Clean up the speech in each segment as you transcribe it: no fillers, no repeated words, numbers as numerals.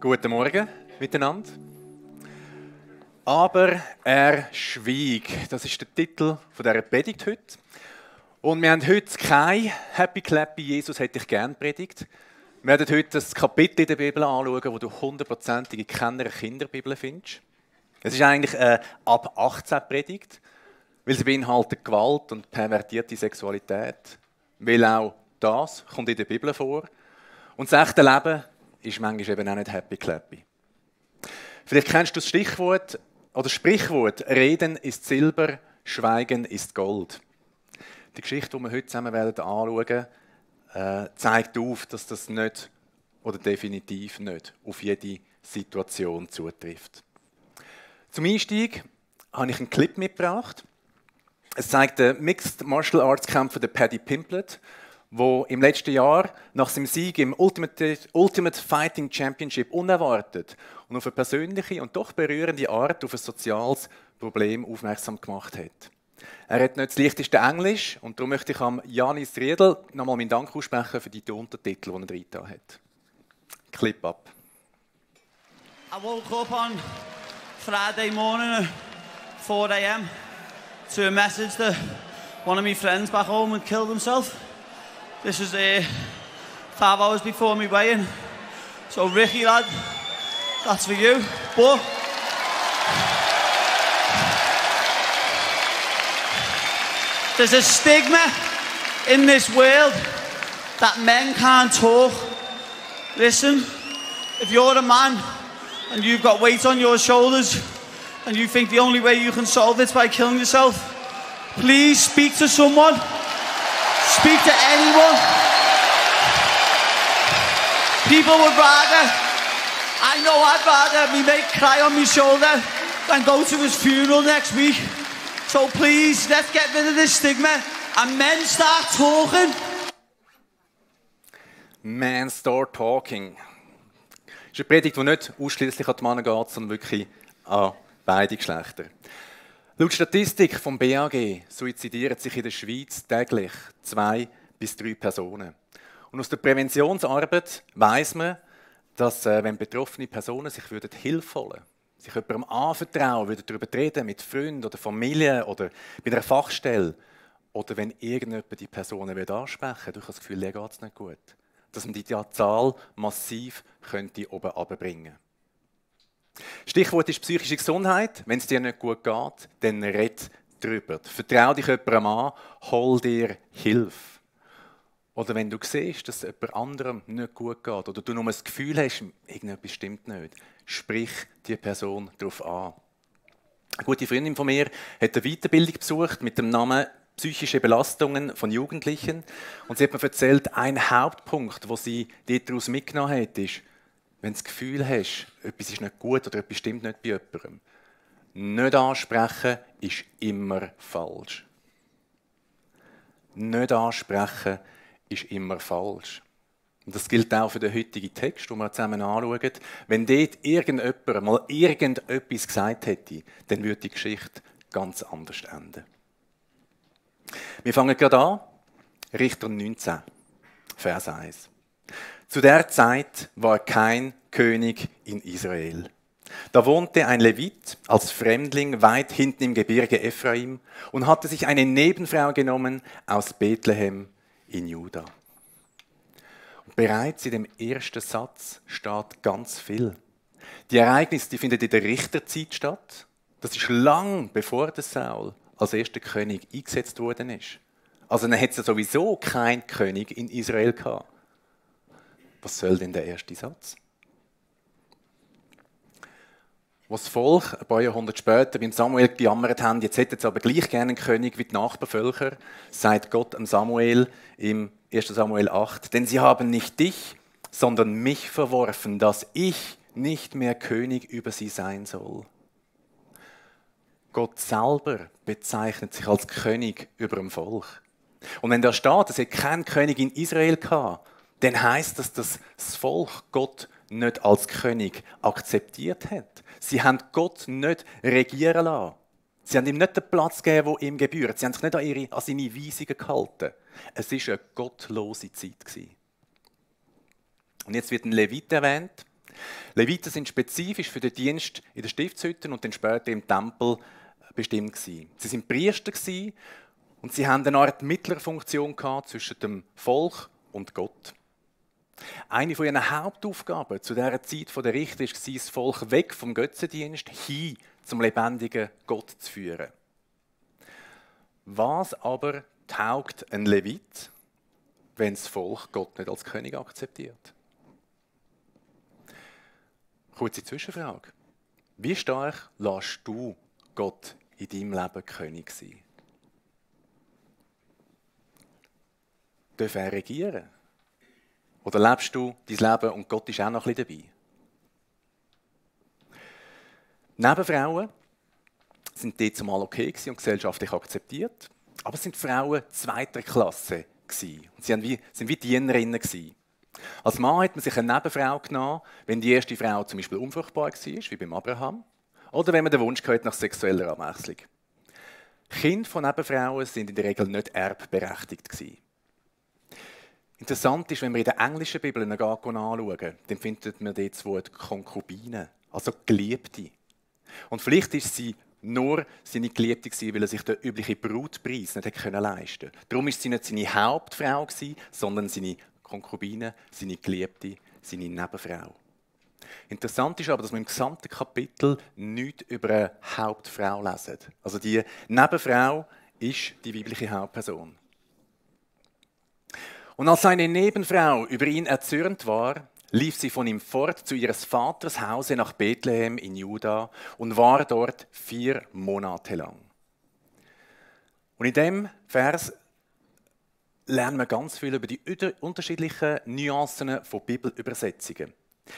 Guten Morgen miteinander. Aber er schwieg. Das ist der Titel dieser Predigt heute. Und wir haben heute kein Happy Clappy Jesus hätte ich gern predigt. Wir werden heute das Kapitel in der Bibel anschauen, wo du 100%ige Kenner Kinderbibel findest. Es ist eigentlich eine ab 18 Predigt, weil sie beinhaltet Gewalt und pervertierte Sexualität. Weil auch das kommt in der Bibel vor. Und das echte Leben ist manchmal eben auch nicht happy clappy. Vielleicht kennst du das Stichwort oder Sprichwort: Reden ist Silber, Schweigen ist Gold. Die Geschichte, die wir heute zusammen anschauen, zeigt auf, dass das nicht oder definitiv nicht auf jede Situation zutrifft. Zum Einstieg habe ich einen Clip mitgebracht. Es zeigt den Mixed Martial Arts Kämpfer Paddy Pimblett, der im letzten Jahr nach seinem Sieg im Ultimate Fighting Championship unerwartet und auf eine persönliche und doch berührende Art auf ein soziales Problem aufmerksam gemacht hat. Er hat nicht das leichteste Englisch und darum möchte ich am Janis Riedel nochmal meinen Dank aussprechen für die Untertitel, die er reingetan hat. Clip ab. I woke up on Friday morning at 4 a.m. to a message that one of my friends back home had killed himself. This was 5 hours before my weigh-in. So Ricky, lad, that's for you. But there's a stigma in this world that men can't talk. Listen, if you're a man and you've got weight on your shoulders and you think the only way you can solve it is by killing yourself, please speak to someone. Speak to anyone. People would rather, I know I'd rather me mate cry on my shoulder than go to his funeral next week. So please, let's get rid of this stigma and men start talking. Men start talking. Das ist eine Predigt, die nicht ausschließlich an die Männer geht, sondern wirklich an beide Geschlechter. Laut Statistik vom BAG suizidieren sich in der Schweiz täglich 2 bis 3 Personen. Und aus der Präventionsarbeit weiss man, dass wenn betroffene Personen sich Hilfe holen würden, sich jemandem anvertrauen würden, darüber reden mit Freunden oder Familie oder bei einer Fachstelle, oder wenn irgendjemand die Personen ansprechen will, durch das Gefühl, dir geht es nicht gut, dass man die Zahl massiv könnte oben runterbringen könnte. Stichwort ist psychische Gesundheit. Wenn es dir nicht gut geht, dann red darüber. Vertrau dich jemandem an, hol dir Hilfe. Oder wenn du siehst, dass es jemand anderem nicht gut geht oder du nur das Gefühl hast, irgendetwas stimmt nicht, sprich die Person darauf an. Eine gute Freundin von mir hat eine Weiterbildung besucht mit dem Namen «Psychische Belastungen von Jugendlichen». Und sie hat mir erzählt, ein Hauptpunkt, den sie daraus mitgenommen hat, ist: Wenn du das Gefühl hast, etwas ist nicht gut oder etwas stimmt nicht bei jemandem, nicht ansprechen ist immer falsch. Nicht ansprechen ist immer falsch. Und das gilt auch für den heutigen Text, den wir zusammen anschauen. Wenn dort irgendjemand mal irgendetwas gesagt hätte, dann würde die Geschichte ganz anders enden. Wir fangen gerade an. Richter 19, Vers 1. Zu der Zeit war kein König in Israel. Da wohnte ein Levit als Fremdling weit hinten im Gebirge Ephraim und hatte sich eine Nebenfrau genommen aus Bethlehem in Juda. Und bereits in dem ersten Satz steht ganz viel. Die Ereignisse, die finden in der Richterzeit statt. Das ist lang bevor der Saul als erster König eingesetzt worden ist. Also dann hat es sowieso keinen König in Israel gehabt. Was soll denn der erste Satz? Als das Volk ein paar Jahrhunderte später beim Samuel gejammert haben, jetzt hätten sie aber gleich gerne einen König wie die Nachbarvölker, sagt Gott am Samuel im 1. Samuel 8, denn sie haben nicht dich, sondern mich verworfen, dass ich nicht mehr König über sie sein soll. Gott selber bezeichnet sich als König über dem Volk. Und wenn da steht, es hat keinen König in Israel gehabt, dann heisst das, dass das Volk Gott nicht als König akzeptiert hat. Sie haben Gott nicht regieren lassen. Sie haben ihm nicht den Platz gegeben, der ihm gebührt. Sie haben sich nicht an seine Weisungen gehalten. Es war eine gottlose Zeit. Und jetzt wird ein Levit erwähnt. Leviten sind spezifisch für den Dienst in den Stiftshütten und dann später im Tempel bestimmt gewesen. Sie sind Priester gewesen und sie haben eine Art Mittlerfunktion gehabt zwischen dem Volk und Gott. Eine von ihren Hauptaufgaben zu dieser Zeit der Richter war, das Volk weg vom Götzendienst hin zum lebendigen Gott zu führen. Was aber taugt ein Levit, wenn das Volk Gott nicht als König akzeptiert? Kurze Zwischenfrage. Wie stark lässt du Gott in deinem Leben König sein? Darf er regieren? Oder lebst du dein Leben und Gott ist auch noch ein bisschen dabei? Nebenfrauen sind dort zumal okay und gesellschaftlich akzeptiert, aber es sind Frauen zweiter Klasse gewesen. Und sie sind wie Dienerinnen gewesen. Als Mann hat man sich eine Nebenfrau genommen, wenn die erste Frau zum Beispiel unfruchtbar war, wie beim Abraham, oder wenn man den Wunsch hatte nach sexueller Abwechslung. Kinder von Nebenfrauen sind in der Regel nicht erbberechtigt gewesen. Interessant ist, wenn wir in der englischen Bibel anschauen, dann findet man dort das Wort Konkubine, also Geliebte. Und vielleicht ist sie nur seine Geliebte gewesen, weil er sich den üblichen Brutpreis nicht leisten konnte. Darum war sie nicht seine Hauptfrau gewesen, sondern seine Konkubine, seine Geliebte, seine Nebenfrau. Interessant ist aber, dass wir im gesamten Kapitel nichts über eine Hauptfrau lesen. Also die Nebenfrau ist die weibliche Hauptperson. Und als seine Nebenfrau über ihn erzürnt war, lief sie von ihm fort zu ihres Vaters Hause nach Bethlehem in Juda und war dort 4 Monate lang. Und in dem Vers lernen wir ganz viel über die unterschiedlichen Nuancen von Bibelübersetzungen.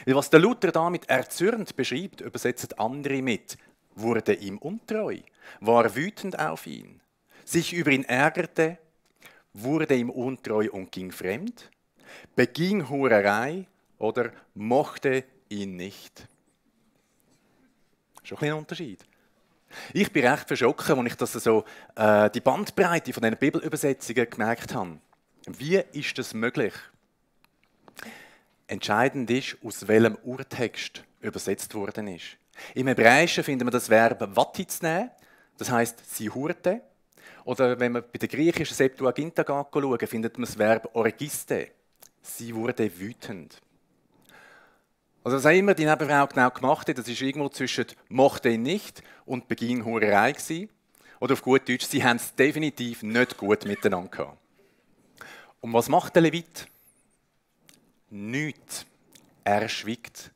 Weil was der Luther da mit erzürnt beschreibt, übersetzen andere mit wurde ihm untreu, war wütend auf ihn, sich über ihn ärgerte, wurde ihm untreu und ging fremd, beging Hurerei oder mochte ihn nicht. Schon ein kleiner Unterschied. Ich bin recht verschrocken, als ich das so, die Bandbreite von diesen Bibelübersetzungen gemerkt habe. Wie ist das möglich? Entscheidend ist, aus welchem Urtext übersetzt worden ist. Im Hebräischen finden wir das Verb «wattiz» nehmen, das heisst «sie hurte». Oder wenn wir bei der griechischen Septuaginta schauen, findet man das Verb «orgiste», «sie wurde wütend». Also was auch immer die Nebenfrau genau gemacht hat, das ist irgendwo zwischen «mochte ihn nicht» und «beging Hurerei» gewesen. Oder auf gut Deutsch, sie haben es definitiv nicht gut miteinander gehabt. Und was macht der Levit? Nichts. Er schwiegt.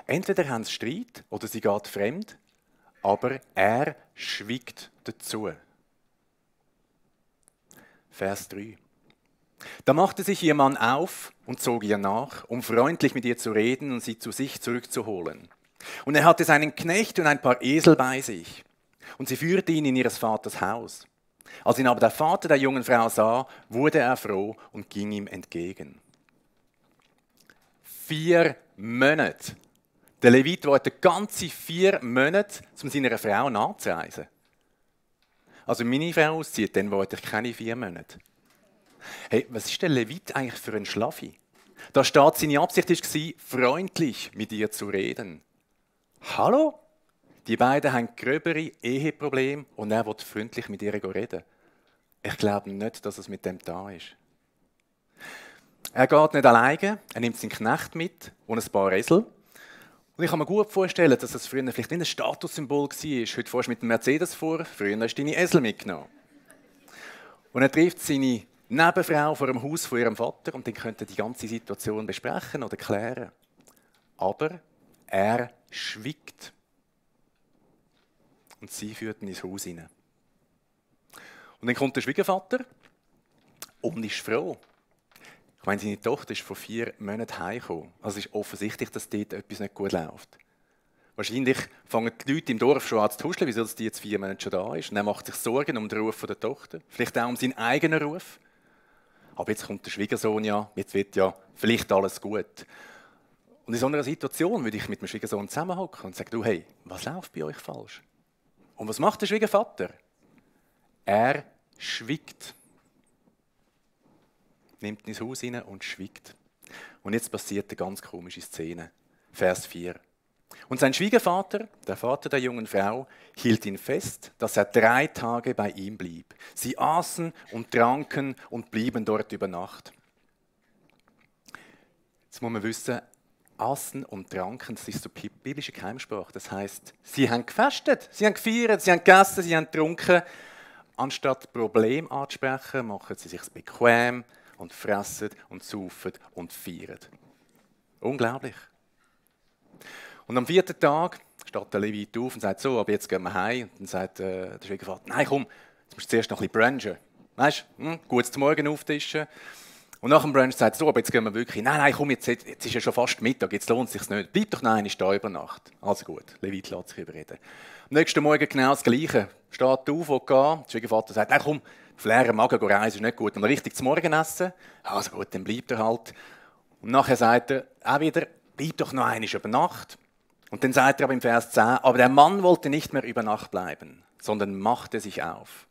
Entweder haben sie Streit oder sie geht fremd, aber er schwiegt dazu. Vers 3. Da machte sich ihr Mann auf und zog ihr nach, um freundlich mit ihr zu reden und sie zu sich zurückzuholen. Und er hatte seinen Knecht und ein paar Esel bei sich. Und sie führte ihn in ihres Vaters Haus. Als ihn aber der Vater der jungen Frau sah, wurde er froh und ging ihm entgegen. 4 Monate. Der Levit wollte ganze 4 Monate, um seiner Frau nachzureisen. Also wenn meine Frau auszieht, dann wollte ich keine 4 Monate. Hey, was ist der Levit eigentlich für ein Schlaffi? Da steht, seine Absicht war, freundlich mit ihr zu reden. Hallo? Die beiden haben gröbere Eheprobleme und er will freundlich mit ihr reden. Ich glaube nicht, dass es mit dem da ist. Er geht nicht alleine, er nimmt seinen Knecht mit und ein paar Esel. Und ich kann mir gut vorstellen, dass das früher vielleicht nicht ein Statussymbol war. Heute fährst du mit dem Mercedes vor, früher hast du deine Esel mitgenommen. Und er trifft seine Nebenfrau vor dem Haus von ihrem Vater und dann könnte die ganze Situation besprechen oder klären. Aber er schwiegt. Und sie führt ihn ins Haus hinein. Und dann kommt der Schwiegervater und ist froh. Ich meine, seine Tochter ist vor 4 Monaten heimgekommen. Also es ist offensichtlich, dass dort etwas nicht gut läuft. Wahrscheinlich fangen die Leute im Dorf schon an zu tuscheln, wieso die jetzt 4 Monate schon da ist. Und er macht sich Sorgen um den Ruf der Tochter. Vielleicht auch um seinen eigenen Ruf. Aber jetzt kommt der Schwiegersohn ja, jetzt wird ja vielleicht alles gut. Und in so einer Situation würde ich mit dem Schwiegersohn zusammenhocken und sagen, du, hey, was läuft bei euch falsch? Und was macht der Schwiegervater? Er schwiegt. Nimmt ihn ins Haus hinein und schwiegt. Und jetzt passiert eine ganz komische Szene. Vers 4. Und sein Schwiegervater, der Vater der jungen Frau, hielt ihn fest, dass er 3 Tage bei ihm blieb. Sie aßen und tranken und blieben dort über Nacht. Jetzt muss man wissen, aßen und tranken, das ist so biblische Keimsprache. Das heisst, sie haben gefastet, sie haben gefeiert, sie haben gegessen, sie haben getrunken. Anstatt Problem anzusprechen, machen sie sich bequem und fressen und saufen und feiern. Unglaublich. Und am 4. Tag steht der Levit auf und sagt so, aber jetzt gehen wir heim. Und dann sagt der Schwiegervater, nein komm, jetzt musst du zuerst noch ein bisschen brunchen. Weißt du, gut zum Morgen auftischen. Und nach dem Brunch sagt er so, aber jetzt gehen wir wirklich, nein komm, jetzt ist ja schon fast Mittag, jetzt lohnt es sich nicht. Bleib doch noch einmal da über Nacht. Also gut, Levit lässt sich überreden. Am nächsten Morgen genau das Gleiche. Steht auf, will gehen. Der Schwiegervater sagt, nein komm, auf leeren Magen reisen ist nicht gut. Mal richtig zum Morgen essen. Also gut, dann bleibt er halt. Und nachher sagt er auch wieder, bleib doch noch einmal über Nacht. Und dann sagt er aber im Vers 10, aber der Mann wollte nicht mehr über Nacht bleiben, sondern machte sich auf.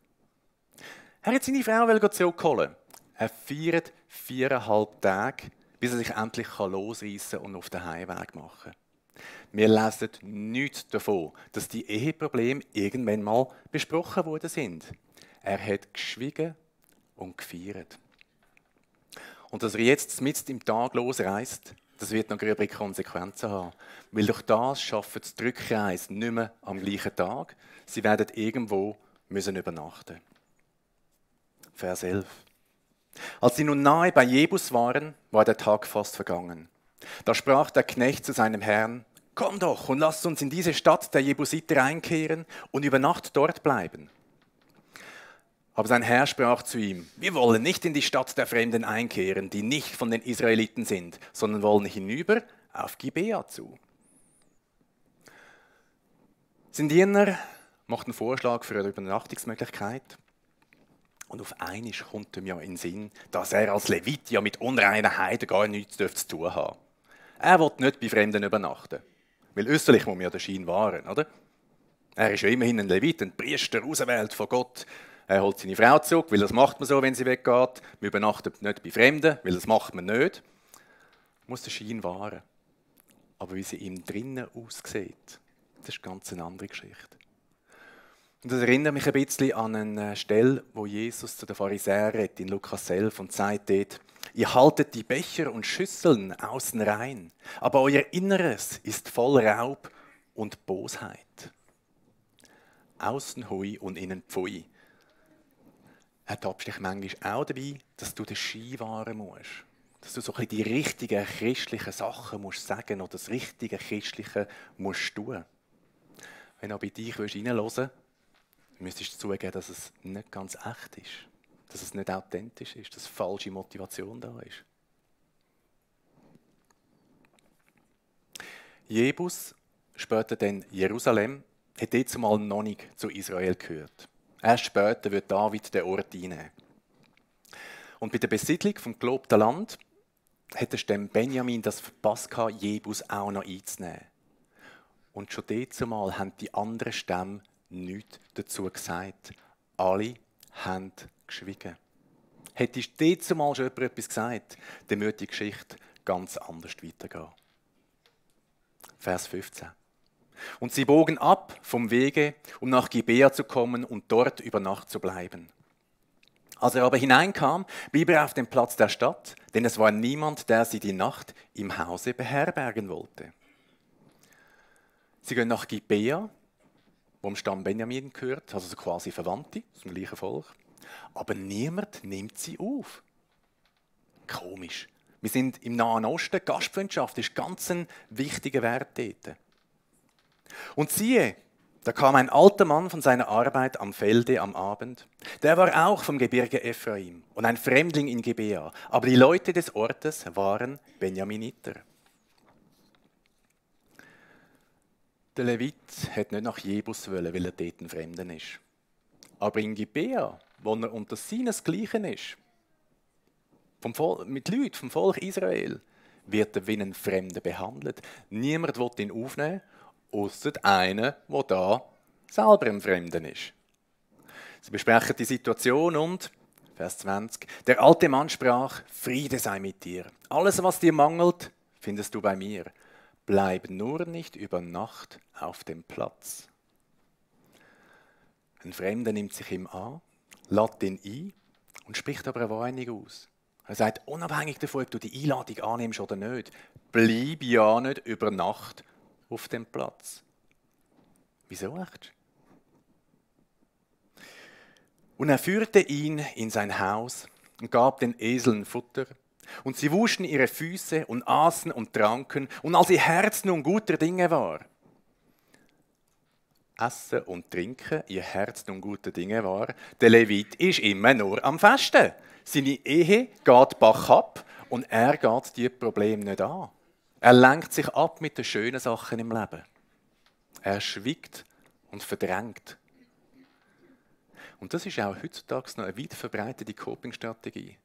Er hat seine Frau zurückholen. Er feiert 4,5 Tage, bis er sich endlich losreißen und auf den Heimweg machen kann. Wir lesen nichts davon, dass die Eheprobleme irgendwann mal besprochen worden sind. Er hat geschwiegen und gefeiert. Und dass er jetzt mitten im Tag losreist, das wird noch gröbere Konsequenzen haben. Weil durch das schaffen sie die Rückreise nicht mehr am gleichen Tag. Sie werden irgendwo müssen übernachten. Vers 11. Als sie nun nahe bei Jebus waren, war der Tag fast vergangen. Da sprach der Knecht zu seinem Herrn, komm doch und lasst uns in diese Stadt der Jebusiter einkehren und über Nacht dort bleiben. Aber sein Herr sprach zu ihm, wir wollen nicht in die Stadt der Fremden einkehren, die nicht von den Israeliten sind, sondern wollen hinüber auf Gibea zu. Sein Diener macht einen Vorschlag für eine Übernachtungsmöglichkeit. Und auf einmal kommt ihm ja in den Sinn, dass er als Levit ja mit unreinen Heiden gar nichts zu tun haben. Er will nicht bei Fremden übernachten. Weil äußerlich muss man ja den Schein wahren, oder? Er ist ja immerhin ein Levit, ein Priester, auserwählt von Gott. Er holt seine Frau zurück, weil das macht man so, wenn sie weggeht. Man übernachtet nicht bei Fremden, weil das macht man nicht. Man muss den Schein wahren. Aber wie sie ihm drinnen aussieht, das ist ganz eine andere Geschichte. Und das erinnert mich ein bisschen an eine Stelle, wo Jesus zu den Pharisäern redet, in Lukas 11 und sagt dort, ihr haltet die Becher und Schüsseln außen rein, aber euer Inneres ist voll Raub und Bosheit. Außen Hui und innen Pfui. Ertappst dich manchmal auch dabei, dass du den Schein wahren musst. Dass du so ein bisschen die richtigen christlichen Sachen musst sagen oder das richtige Christliche musst tun. Wenn du bei dich hineinhören willst, müsstest du zugeben, dass es nicht ganz echt ist. Dass es nicht authentisch ist, dass falsche Motivation da ist. Jebus, später dann Jerusalem, hat jetzt mal noch nicht zu Israel gehört. Erst später wird David den Ort einnehmen. Und bei der Besiedlung vom gelobten Land hat der Stamm Benjamin das verpasst, Jebus auch noch einzunehmen. Und schon dort mal haben die anderen Stämme nichts dazu gesagt. Alle haben geschwiegen. Hättest du dort mal schon jemand etwas gesagt, dann würde die Geschichte ganz anders weitergehen. Vers 15. Und sie bogen ab vom Wege, um nach Gibea zu kommen und dort über Nacht zu bleiben. Als er aber hineinkam, blieb er auf dem Platz der Stadt, denn es war niemand, der sie die Nacht im Hause beherbergen wollte. Sie gehen nach Gibea, wo dem Stamm Benjamin gehört, also so quasi Verwandte aus dem gleichen Volk. Aber niemand nimmt sie auf. Komisch. Wir sind im Nahen Osten, Gastfreundschaft ist ganz ein wichtiger Wert dort. Und siehe, da kam ein alter Mann von seiner Arbeit am Felde am Abend. Der war auch vom Gebirge Ephraim und ein Fremdling in Gibea. Aber die Leute des Ortes waren Benjaminiter. Der Levit hat nicht nach Jebus wollen, weil er dort ein Fremder ist. Aber in Gibea, wo er unter seinesgleichen ist, mit Leuten vom Volk Israel, wird er wie ein Fremder behandelt. Niemand will ihn aufnehmen, ausser einer, der da selber ein Fremder ist. Sie besprechen die Situation und, Vers 20, der alte Mann sprach, Friede sei mit dir. Alles, was dir mangelt, findest du bei mir. bleib nur nicht über Nacht auf dem Platz. Ein Fremder nimmt sich ihm an, lädt ihn ein und spricht aber eine Warnung aus. Er sagt, unabhängig davon, ob du die Einladung annimmst oder nicht, bleib ja nicht über Nacht auf dem Platz. Wieso echt? Und er führte ihn in sein Haus und gab den Eseln Futter. Und sie wuschen ihre Füße und aßen und tranken. Und als ihr Herz nun guter Dinge war, Essen und Trinken, ihr Herz nun guter Dinge war, der Levit ist immer nur am Festen. Seine Ehe geht Bach ab und er geht die Probleme nicht an. Er lenkt sich ab mit den schönen Sachen im Leben. Er schwiegt und verdrängt. Und das ist auch heutzutage noch eine weit verbreitete Coping-Strategie.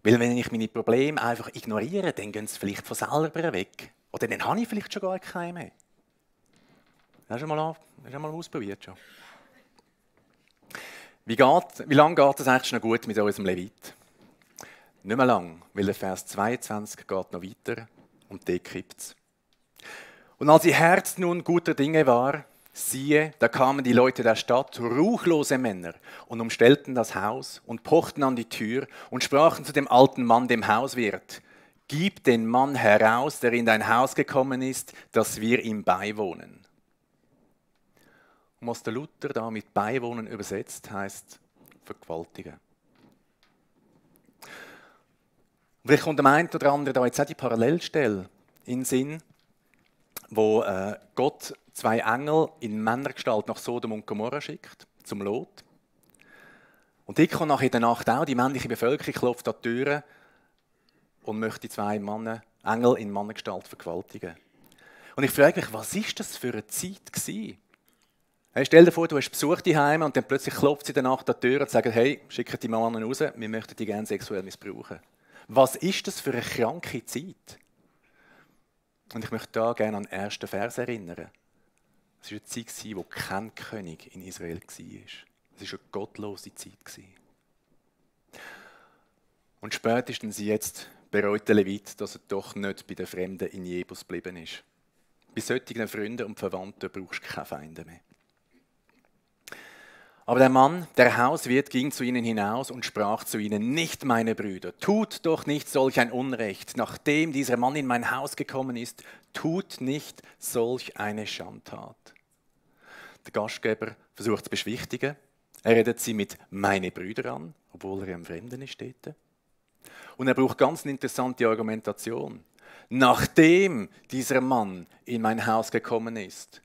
Weil wenn ich meine Probleme einfach ignoriere, dann gehen sie vielleicht von selber weg. Oder dann habe ich vielleicht schon gar keine mehr. Hast du mal ausprobiert schon? Wie lange geht es eigentlich noch gut mit unserem Levit? Nicht mehr lang, weil der Vers 22 geht noch weiter und dort kippt es. Und als ihr Herz nun guter Dinge war, siehe, da kamen die Leute der Stadt, ruchlose Männer, und umstellten das Haus und pochten an die Tür und sprachen zu dem alten Mann, dem Hauswirt, gib den Mann heraus, der in dein Haus gekommen ist, dass wir ihm beiwohnen. Und was der Luther da mit beiwohnen übersetzt, heisst vergewaltigen. Vielleicht kommt dem einen oder anderen da jetzt auch die Parallelstelle in den Sinn, wo Gott 2 Engel in Männergestalt nach Sodom und Gomorra schickt, zum Lot. Und die kommt nachher in der Nacht auch, die männliche Bevölkerung klopft an die Türen und möchte die 2 Engel in Männergestalt vergewaltigen. Und ich frage mich, was ist das für eine Zeit gewesen? Hey, stell dir vor, du hast Besuch daheim und dann plötzlich klopft sie in der Nacht an die Tür und sagt, hey, schickt die Männer raus, wir möchten die gerne sexuell missbrauchen. Was ist das für eine kranke Zeit? Und ich möchte da gerne an den ersten Vers erinnern. Es war eine Zeit, wo kein König in Israel war. Es war eine gottlose Zeit. Und spätestens jetzt bereut der Levit, dass er doch nicht bei den Fremden in Jebus geblieben ist. Bei solchen Freunden und Verwandten brauchst du keine Feinde mehr. Aber der Mann, der Hauswirt, ging zu ihnen hinaus und sprach zu ihnen, nicht meine Brüder, tut doch nicht solch ein Unrecht, nachdem dieser Mann in mein Haus gekommen ist, tut nicht solch eine Schandtat. Der Gastgeber versucht zu beschwichtigen, er redet sie mit meine Brüder an, obwohl er am Fremden ist dort. Und er braucht ganz eine interessante Argumentation. Nachdem dieser Mann in mein Haus gekommen ist.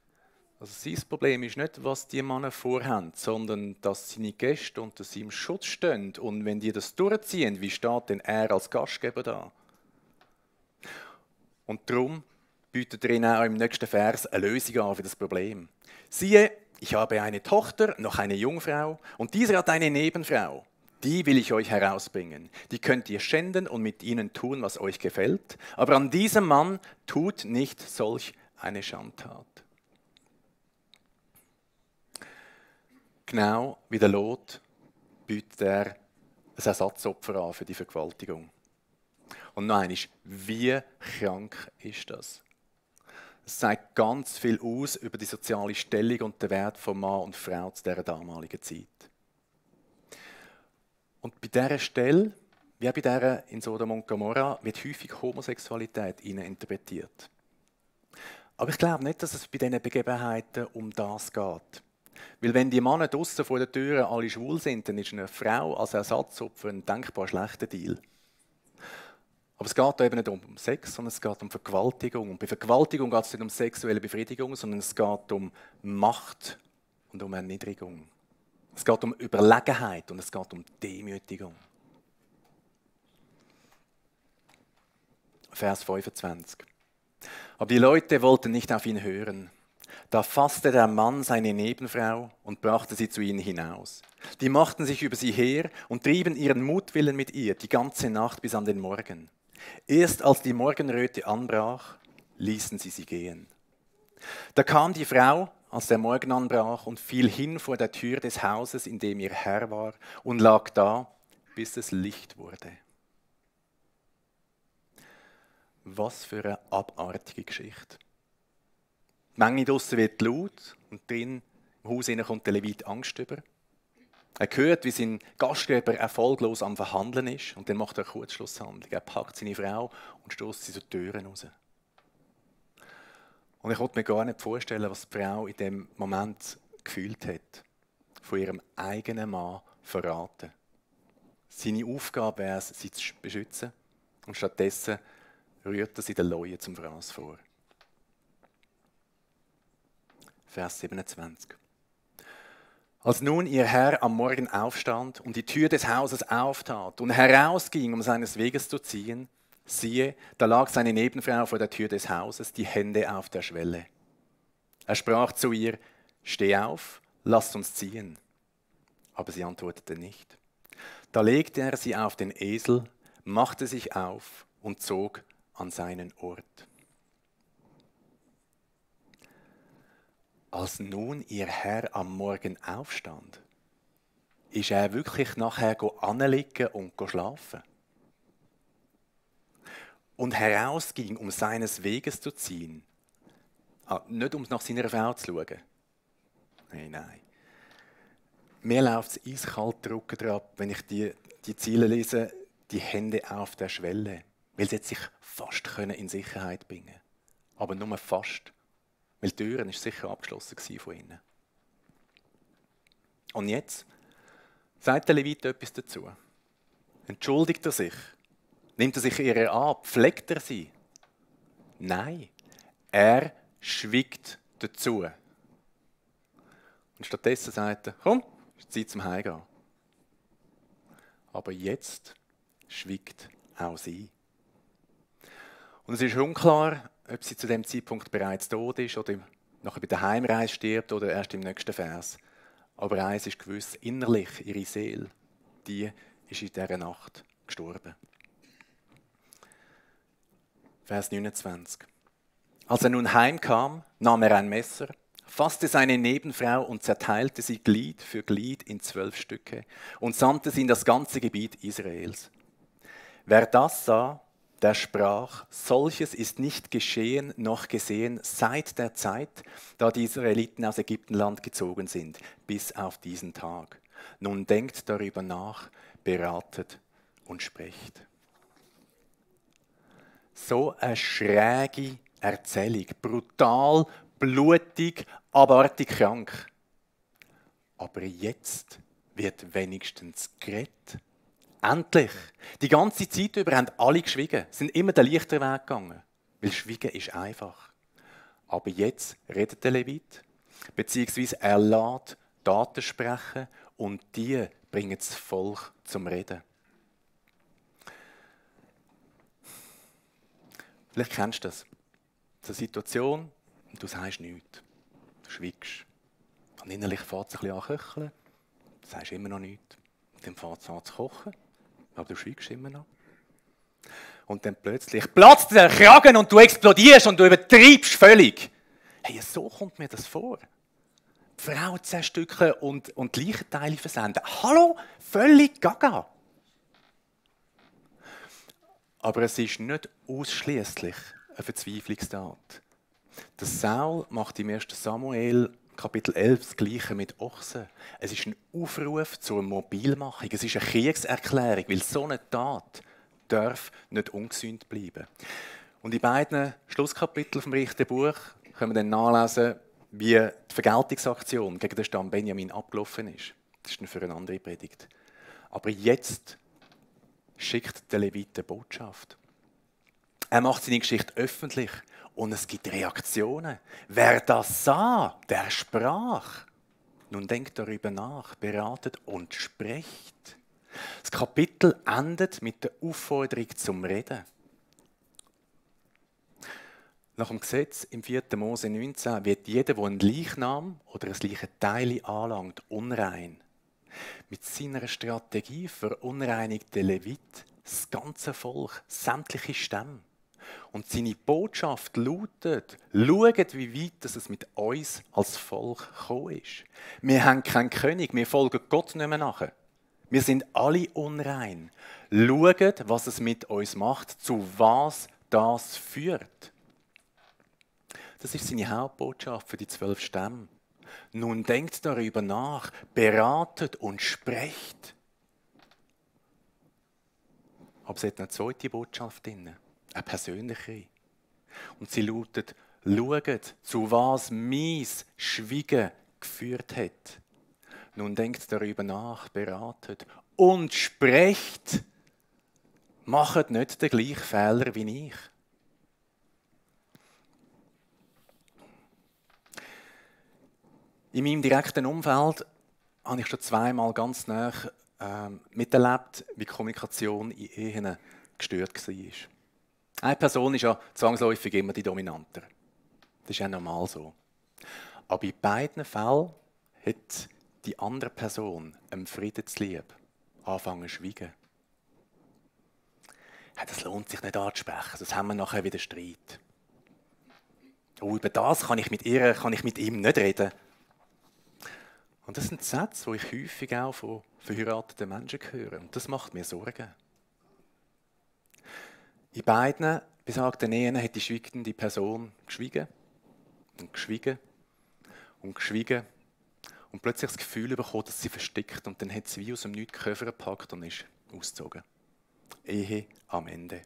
Also sein Problem ist nicht, was die Männer vorhaben, sondern dass seine Gäste unter seinem Schutz stehen. Und wenn die das durchziehen, wie steht denn er als Gastgeber da? Und darum bietet er ihnen auch im nächsten Vers eine Lösung an für das Problem. Siehe, ich habe eine Tochter, noch eine Jungfrau, und dieser hat eine Nebenfrau. Die will ich euch herausbringen. Die könnt ihr schänden und mit ihnen tun, was euch gefällt. Aber an diesem Mann tut nicht solch eine Schandtat. Genau wie der Lot bietet er ein Ersatzopfer an für die Vergewaltigung. Und noch einmal, wie krank ist das? Es zeigt ganz viel aus über die soziale Stellung und den Wert von Mann und Frau zu dieser damaligen Zeit. Und bei dieser Stelle, wie auch bei dieser in Sodom und Gomorra, wird häufig Homosexualität interpretiert. Aber ich glaube nicht, dass es bei diesen Begebenheiten um das geht. Weil wenn die Männer draussen vor der Tür alle schwul sind, dann ist eine Frau als Ersatzopfer ein denkbar schlechter Deal. Aber es geht da eben nicht um Sex, sondern es geht um Vergewaltigung. Und bei Vergewaltigung geht es nicht um sexuelle Befriedigung, sondern es geht um Macht und um Erniedrigung. Es geht um Überlegenheit und es geht um Demütigung. Vers 25. Aber die Leute wollten nicht auf ihn hören. Da fasste der Mann seine Nebenfrau und brachte sie zu ihnen hinaus. Die machten sich über sie her und trieben ihren Mutwillen mit ihr die ganze Nacht bis an den Morgen. Erst als die Morgenröte anbrach, ließen sie sie gehen. Da kam die Frau, als der Morgen anbrach, und fiel hin vor der Tür des Hauses, in dem ihr Herr war, und lag da, bis es Licht wurde. Was für eine abartige Geschichte. Die Menge draussen wird laut und drin im Haus kommt der Levit Angst über. Er hört, wie sein Gastgeber erfolglos am Verhandeln ist und dann macht er eine Kurzschlusshandlung. Er packt seine Frau und stößt sie so die Türen raus. Und ich konnte mir gar nicht vorstellen, was die Frau in dem Moment gefühlt hat. Von ihrem eigenen Mann verraten. Seine Aufgabe wäre es, sie zu beschützen. Und stattdessen rührt er sie den Leuten zum Fraß vor. Vers 27. Als nun ihr Herr am Morgen aufstand und die Tür des Hauses auftat und herausging, um seines Weges zu ziehen, siehe, da lag seine Nebenfrau vor der Tür des Hauses, die Hände auf der Schwelle. Er sprach zu ihr, steh auf, lasst uns ziehen. Aber sie antwortete nicht. Da legte er sie auf den Esel, machte sich auf und zog an seinen Ort. Als nun ihr Herr am Morgen aufstand, ist er wirklich nachher anliegen und schlafen. Und herausging, um seines Weges zu ziehen. Nicht um nach seiner Frau zu schauen. Nein. Mir läuft es eiskalt den Rücken ab, wenn ich die Ziele lese, die Hände auf der Schwelle. Weil sie sich fast in Sicherheit bringen können. Aber nur fast. Weil die Türen war sicher abgeschlossen von ihnen. Und jetzt sagt der Levit etwas dazu. Entschuldigt er sich? Nimmt er sich ihrer an? Pflegt er sie? Nein, er schwiegt dazu. Und stattdessen sagt er, komm, es ist Zeit zum Heimgehen. Aber jetzt schwiegt auch sie. Und es ist unklar, ob sie zu dem Zeitpunkt bereits tot ist oder nachher bei der Heimreise stirbt oder erst im nächsten Vers. Aber eins ist gewiss, innerlich, ihre Seele, die ist in dieser Nacht gestorben. Vers 29. Als er nun heimkam, nahm er ein Messer, fasste seine Nebenfrau und zerteilte sie Glied für Glied in 12 Stücke und sandte sie in das ganze Gebiet Israels. Wer das sah, der sprach, solches ist nicht geschehen noch gesehen seit der Zeit, da die Israeliten aus Ägyptenland gezogen sind, bis auf diesen Tag. Nun denkt darüber nach, beratet und sprecht. So eine schräge Erzählung, brutal, blutig, abartig krank. Aber jetzt wird wenigstens geredet. Endlich! Die ganze Zeit über haben alle geschwiegen, sind immer den leichteren Weg gegangen. Weil Schweigen ist einfach. Aber jetzt redet der Levit, beziehungsweise er lässt Taten sprechen und die bringen das Volk zum Reden. Vielleicht kennst du das. So eine Situation und du sagst nichts. Du schweigst. Und innerlich fängt es ein bisschen an zu köcheln. Du sagst immer noch nichts. Und dann fängt es an zu kochen. Aber du schweigst immer noch. Und dann plötzlich platzt der Kragen und du explodierst und du übertreibst völlig. Hey, so kommt mir das vor. Die Frau zerstückeln und Leichenteile versenden. Hallo? Völlig gaga. Aber es ist nicht ausschließlich eine Verzweiflungstat. Der Saul macht im 1. Samuel Kapitel 11 das Gleiche mit Ochsen. Es ist ein Aufruf zur Mobilmachung. Es ist eine Kriegserklärung, weil so eine Tat darf nicht ungesühnt bleiben. Und in beiden Schlusskapiteln vom Richterbuch können wir dann nachlesen, wie die Vergeltungsaktion gegen den Stamm Benjamin abgelaufen ist. Das ist dann für eine andere Predigt. Aber jetzt schickt der Levit eine Botschaft. Er macht seine Geschichte öffentlich und es gibt Reaktionen. Wer das sah, der sprach. Nun denkt darüber nach, beratet und sprecht. Das Kapitel endet mit der Aufforderung zum Reden. Nach dem Gesetz im 4. Mose 19 wird jeder, der einen Leichnam oder ein Leichenteil anlangt, unrein. Mit seiner Strategie verunreinigt der Levit das ganze Volk, sämtliche Stämme. Und seine Botschaft lautet, schaut, wie weit es mit uns als Volk gekommen ist. Wir haben keinen König, wir folgen Gott nicht mehr nach. Wir sind alle unrein. Schaut, was es mit uns macht, zu was das führt. Das ist seine Hauptbotschaft für die 12 Stämme. Nun denkt darüber nach, beratet und sprecht. Aber es hat eine zweite Botschaft drin, eine persönliche. Und sie lautet, schaut, zu was mein Schweigen geführt hat. Nun denkt darüber nach, beratet und sprecht. Macht nicht den gleichen Fehler wie ich. In meinem direkten Umfeld habe ich schon zweimal ganz nah miterlebt, wie die Kommunikation in Ehen gestört war. Eine Person ist ja zwangsläufig immer die Dominanter. Das ist ja normal so. Aber in beiden Fällen hat die andere Person einem Frieden zuliebe angefangen zu schweigen. Ja, das lohnt sich nicht anzusprechen, sonst haben wir nachher wieder Streit. Oh, über das kann ich mit ihm nicht reden. Und das sind Sätze, die ich häufig auch von verheirateten Menschen höre. Und das macht mir Sorgen. In beiden besagten Ehen hat die schweigende Person geschwiegen und geschwiegen und geschwiegen und plötzlich das Gefühl bekommen, dass sie versteckt, und dann hat sie wie aus dem Nichts die Koffer gepackt und ist ausgezogen. Ehe am Ende.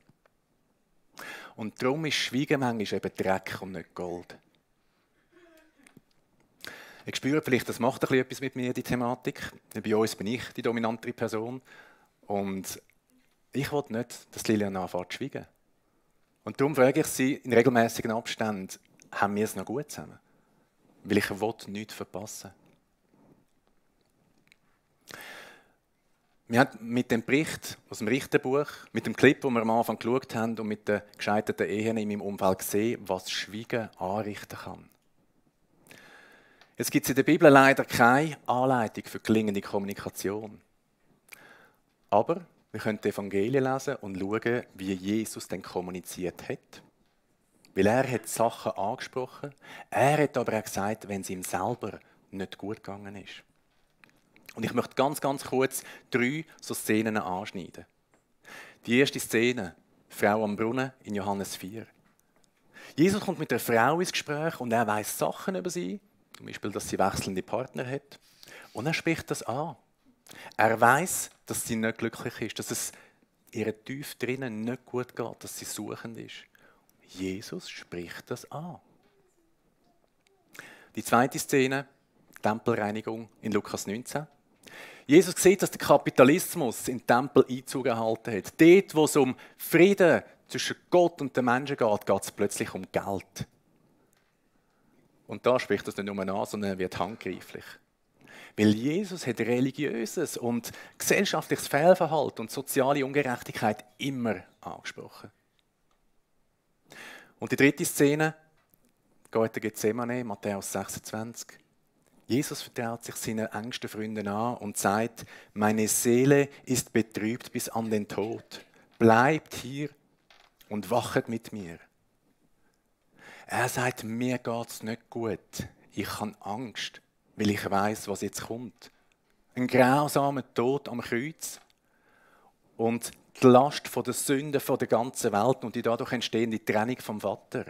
Und darum ist Schweigen manchmal eben Dreck und nicht Gold. Ich spüre vielleicht, das macht ein bisschen etwas mit mir, die Thematik. Bei uns bin ich die dominantere Person. Und ich will nicht, dass Lilian anfängt zu schweigen. Und darum frage ich sie in regelmäßigen Abständen, haben wir es noch gut zusammen? Weil ich nichts verpassen. Wir haben mit dem Bericht aus dem Richterbuch, mit dem Clip, den wir am Anfang geschaut haben, und mit den gescheiterten Ehen in meinem Umfeld gesehen, was Schweigen anrichten kann. Jetzt gibt es in der Bibel leider keine Anleitung für gelingende Kommunikation. Aber wir können die Evangelien lesen und schauen, wie Jesus denn kommuniziert hat. Weil er hat Sachen angesprochen, er hat aber auch gesagt, wenn es ihm selber nicht gut gegangen ist. Und ich möchte ganz kurz 3 so Szenen anschneiden. Die erste Szene, Frau am Brunnen in Johannes 4. Jesus kommt mit einer Frau ins Gespräch und er weiss Sachen über sie, zum Beispiel, dass sie wechselnde Partner hat. Und er spricht das an. Er weiss, dass sie nicht glücklich ist, dass es ihr tief drinnen nicht gut geht, dass sie suchend ist. Jesus spricht das an. Die zweite Szene, Tempelreinigung in Lukas 19. Jesus sieht, dass der Kapitalismus in den Tempel Einzug erhalten hat. Dort, wo es um Frieden zwischen Gott und den Menschen geht, geht es plötzlich um Geld. Und da spricht das nicht nur an, sondern wird handgreiflich. Weil Jesus hat religiöses und gesellschaftliches Fehlverhalten und soziale Ungerechtigkeit immer angesprochen. Und die dritte Szene, Garten Gethsemane, Matthäus 26. Jesus vertraut sich seinen engsten Freunden an und sagt, meine Seele ist betrübt bis an den Tod. Bleibt hier und wachet mit mir. Er sagt, mir geht es nicht gut. Ich habe Angst, weil ich weiß, was jetzt kommt. Ein grausamer Tod am Kreuz und die Last von der Sünde von der ganzen Welt und die dadurch entstehende Trennung vom Vater.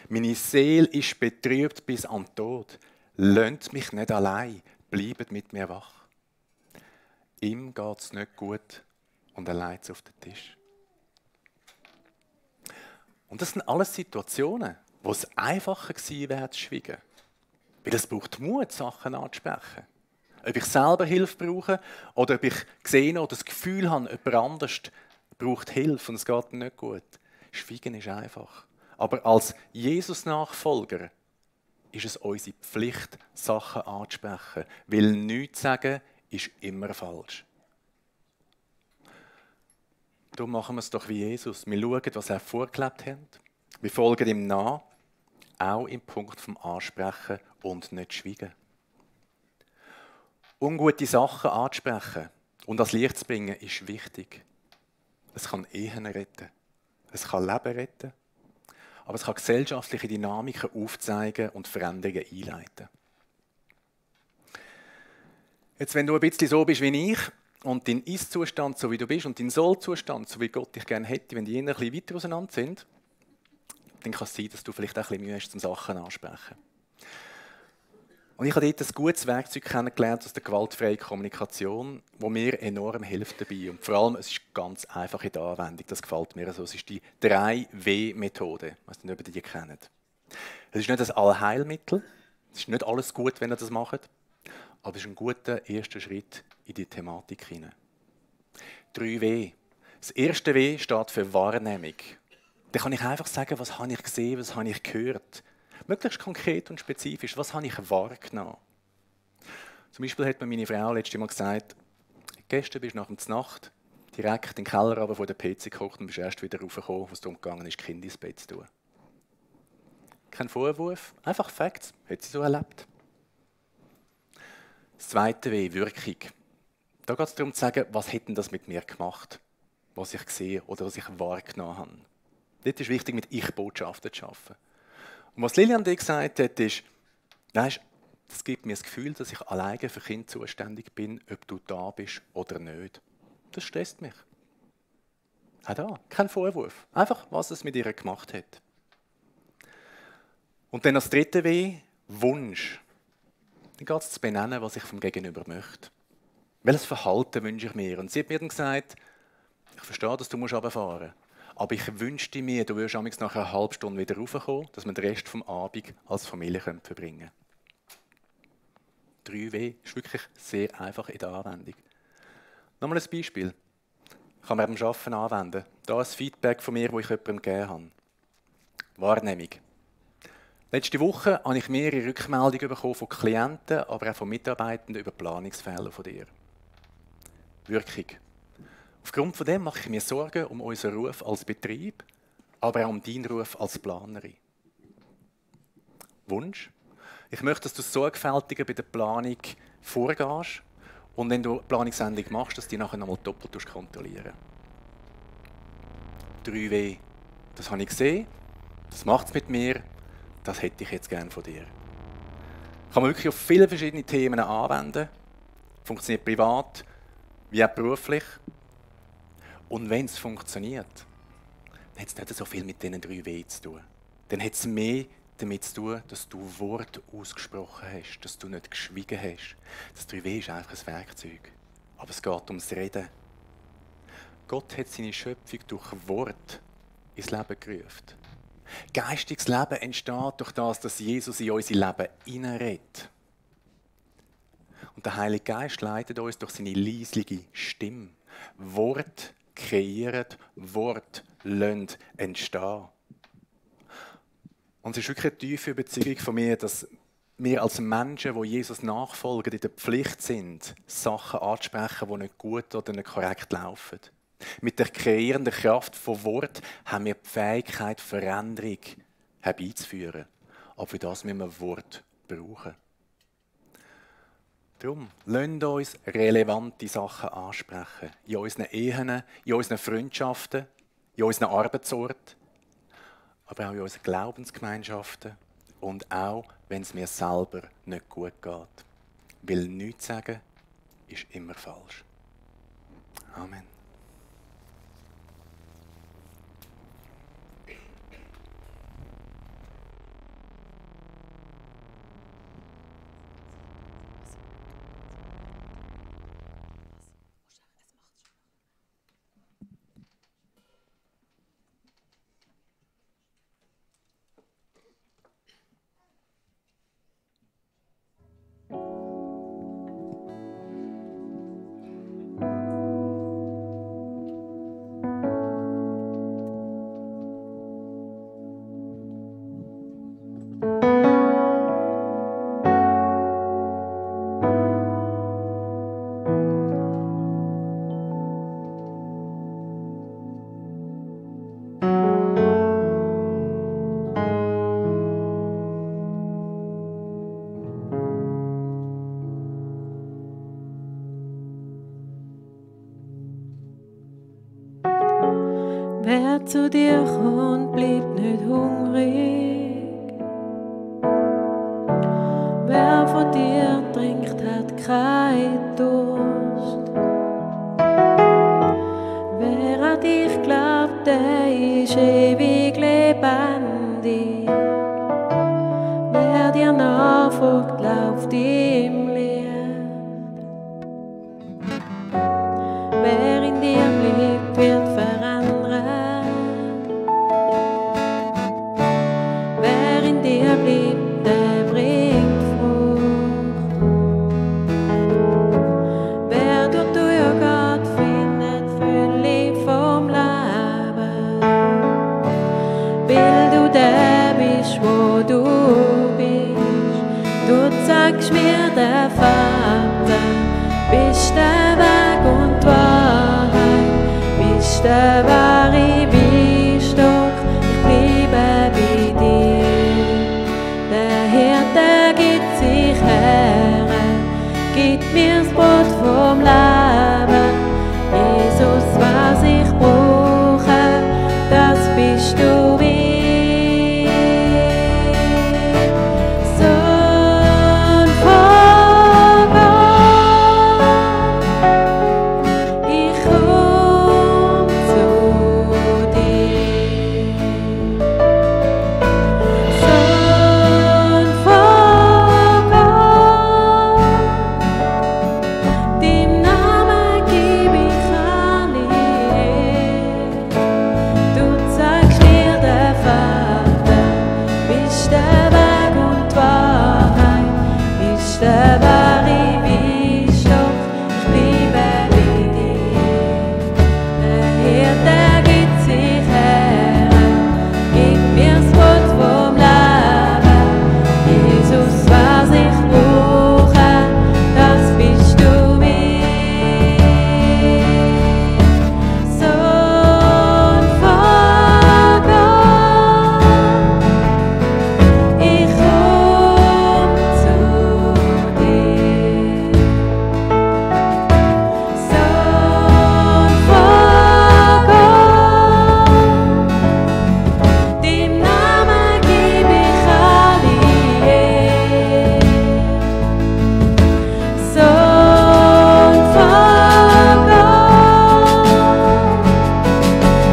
Meine Seele ist betrübt bis an den Tod. Lasst mich nicht allein, bleibt mit mir wach. Ihm geht es nicht gut und er legt es auf den Tisch. Und das sind alles Situationen, wo es einfacher gewesen wäre, zu schweigen. Weil es braucht Mut, Sachen anzusprechen. Ob ich selber Hilfe brauche oder ob ich gesehen oder das Gefühl habe, jemand anders braucht Hilfe und es geht nicht gut. Schweigen ist einfach. Aber als Jesus-Nachfolger ist es unsere Pflicht, Sachen anzusprechen. Weil nichts sagen ist immer falsch. Darum machen wir es doch wie Jesus. Wir schauen, was er vorgelebt hat. Wir folgen ihm nach, auch im Punkt vom Ansprechen und nicht schweigen. Ungute Sachen anzusprechen und ans Licht zu bringen, ist wichtig. Es kann Ehen retten. Es kann Leben retten. Aber es kann gesellschaftliche Dynamiken aufzeigen und Veränderungen einleiten. Jetzt, wenn du ein bisschen so bist wie ich und dein Ist-Zustand, so wie du bist, und dein Soll-Zustand, so wie Gott dich gerne hätte, wenn die ein bisschen weiter auseinander sind, dann kann es sein, dass du vielleicht auch ein bisschen Mühe hast, zum Sachen ansprechen. Und ich habe dort ein gutes Werkzeug kennengelernt aus der gewaltfreien Kommunikation, wo mir enorm hilft dabei. Und vor allem, es ist ganz einfach in der Anwendung, das gefällt mir so. Es ist die 3W-Methode. Ich weiß nicht, ob ihr die kennt. Es ist nicht das Allheilmittel, es ist nicht alles gut, wenn ihr das macht, aber es ist ein guter erster Schritt in die Thematik hinein. 3W. Das erste W steht für Wahrnehmung. Da kann ich einfach sagen, was habe ich gesehen, was habe ich gehört. Möglichst konkret und spezifisch, was habe ich wahrgenommen. Zum Beispiel hat mir meine Frau letztes Mal gesagt, gestern bist du nach der Nacht direkt in den Keller runter von der PC gekocht und bist erst wieder raufgekommen, wo es darum gegangen ist, Kinder ins Bett zu tun. Kein Vorwurf, einfach Facts, hat sie so erlebt. Das zweite W, Wirkung. Da geht es darum zu sagen, was hat denn das mit mir gemacht, was ich gesehen oder was ich wahrgenommen habe. Dort ist wichtig, mit Ich-Botschaften zu arbeiten. Und was Lilian dir gesagt hat, ist, weißt, das gibt mir das Gefühl, dass ich alleine für Kinder zuständig bin, ob du da bist oder nicht. Das stresst mich. Auch da, kein Vorwurf. Einfach, was es mit ihr gemacht hat. Und dann das dritte W, Wunsch. Dann geht es zu benennen, was ich vom Gegenüber möchte. Welches Verhalten wünsche ich mir? Und sie hat mir dann gesagt, ich verstehe, dass du runterfahren musst. Aber ich wünschte mir, du würdest nach einer halben Stunde wieder raufkommen, dass wir den Rest des Abends als Familie verbringen können. 3W ist wirklich sehr einfach in der Anwendung. Nochmal ein Beispiel. Kann man beim Arbeiten anwenden. Hier ein Feedback von mir, das ich jemandem gegeben habe. Wahrnehmung. Letzte Woche habe ich mehrere Rückmeldungen bekommen von Klienten, aber auch von Mitarbeitenden über Planungsfehler von dir. Wirkung. Aufgrund von dem mache ich mir Sorgen um unseren Ruf als Betrieb, aber auch um deinen Ruf als Planerin. Wunsch. Ich möchte, dass du sorgfältiger bei der Planung vorgehst und wenn du eine Planungsänderung machst, dass du die nachher nochmal doppelt kontrollieren. 3W. Das habe ich gesehen, das macht es mit mir, das hätte ich jetzt gerne von dir. Kann man wirklich auf viele verschiedene Themen anwenden. Funktioniert privat wie auch beruflich. Und wenn es funktioniert, dann hat es nicht so viel mit diesen 3W zu tun. Dann hat es mehr damit zu tun, dass du Worte ausgesprochen hast, dass du nicht geschwiegen hast. Das 3W ist einfach ein Werkzeug. Aber es geht ums Reden. Gott hat seine Schöpfung durch Wort ins Leben gerufen. Geistiges Leben entsteht durch das, dass Jesus in unser Leben hineinredet. Und der Heilige Geist leitet uns durch seine leisliche Stimme. Wort kreieren, Wort lassen entstehen. Und es ist wirklich eine tiefe Überzeugung von mir, dass wir als Menschen, die Jesus nachfolgen, in der Pflicht sind, Sachen anzusprechen, die nicht gut oder nicht korrekt laufen. Mit der kreierenden Kraft von Wort haben wir die Fähigkeit, Veränderung herbeizuführen. Aber für das müssen wir Wort brauchen. Darum, lasst uns relevante Sachen ansprechen. In unseren Ehen, in unseren Freundschaften, in unseren Arbeitsorten, aber auch in unseren Glaubensgemeinschaften und auch, wenn es mir selber nicht gut geht. Weil nichts sagen ist immer falsch. Amen. Wer zu dir kommt, bleibt nicht hungrig. Wer von dir trinkt, hat keinen Durst. Wer an dich glaubt, der ist ewig lebendig. dir nachfolgt, lauft im Licht. Wer in dir bleibt, wird verändern. Wer in dir bleibt, der bringt Frucht. Wer durch dich geht, findet Fülle vom Leben. Weil du der bist, wo du bist. Du zeigst mir den Vater, bist der Weg und die Wahrheit, bist der wahre Weinstock, ich bleibe bei dir. Der Hirte gibt sich her, gibt mir das Brot vom Leben. Jesus, was ich brauche, das bist du mir. Sohn von Gott, ich komm zu dir. Sohn von Gott, deinem Namen geb ich alle Ehre. Du zeigst mir den Vater, bist der Weg und die Wahrheit, bist der wahre Weinstock, ich bleibe bei dir. Der Hirte gibt sich her, gibt mir das Brot vom Leben. Jesus, was ich brauche, das bist du mir. Sohn von Gott, ich komm zu dir. Sohn von Gott, deinem Namen geb ich alle Ehre. Sohn von Gott,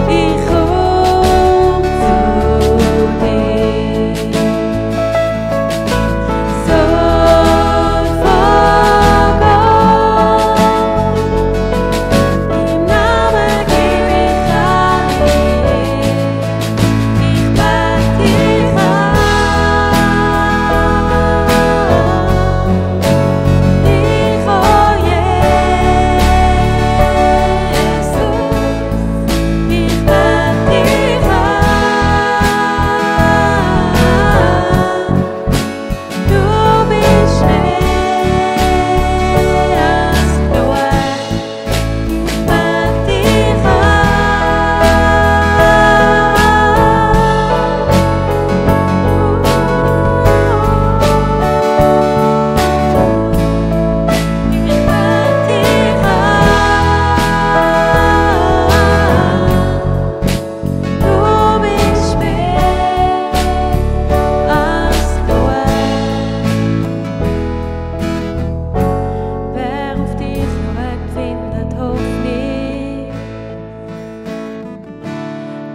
ich komm zu dir. Sohn von Gott, deinem Namen geb ich alle Ehre. Ich bete dich an, dich, oh Jesus, ich bete dich an, du bist mehr als genug. Ich bete dich Wer auf dich schaut, findet Hoffnung.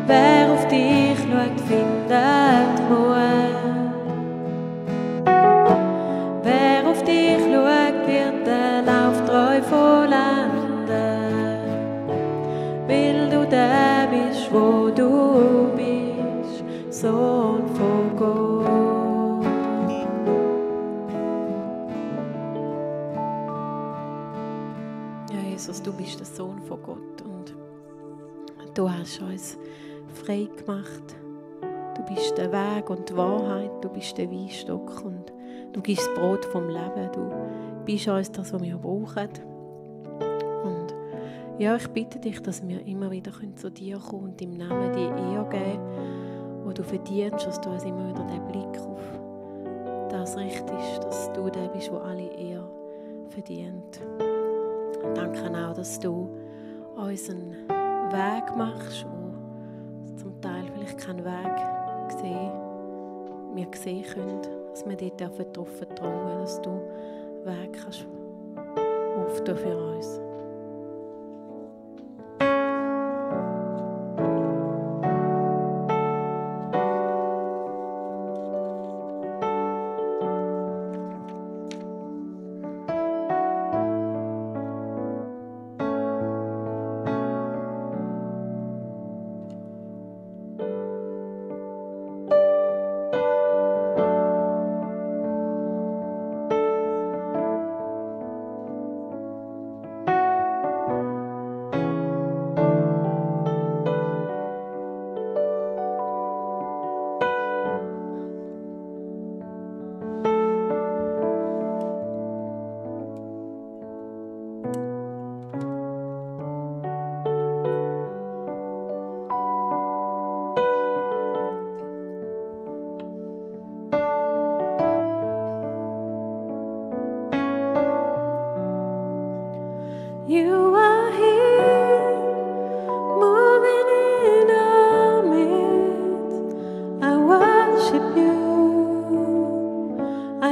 Wer auf dich schaut, findet Ruhe. Wer auf dich schaut, wird den Lauf treu vollenden. Weil du der bist, wo du bist, Sohn von Gott. Ja, Jesus, du bist der Sohn von Gott und du hast uns frei gemacht. Du bist der Weg und die Wahrheit, du bist der Weinstock und du gibst das Brot vom Leben. Du bist uns das, was wir brauchen. Und ja, ich bitte dich, dass wir immer wieder zu dir kommen und im Namen die Ehre geben, wo du verdienst, dass du uns immer wieder den Blick auf das richtest, dass du der bist, der alle Ehre verdient. Danke auch, dass du uns einen Weg machst, wo zum Teil vielleicht keinen Weg wir sehen können, dass wir dort darauf vertrauen, dass du Weg kannst auftun für uns.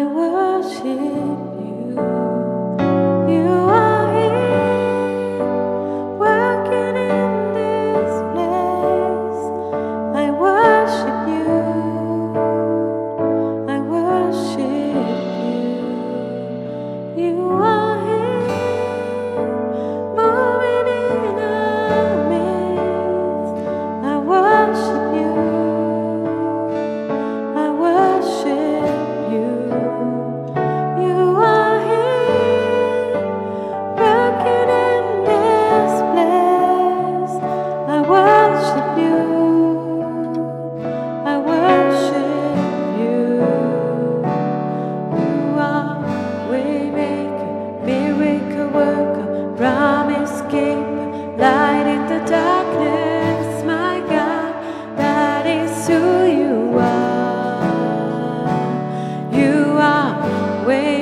I worship you. You are here, working in this place. I worship you. I worship you. You are here, moving in our midst. I worship you. I worship you. You are here, working in this place. I worship you. I worship you. You are waymaker, miracle worker, promise keeper, light in the darkness. My God, that is who you are. You are way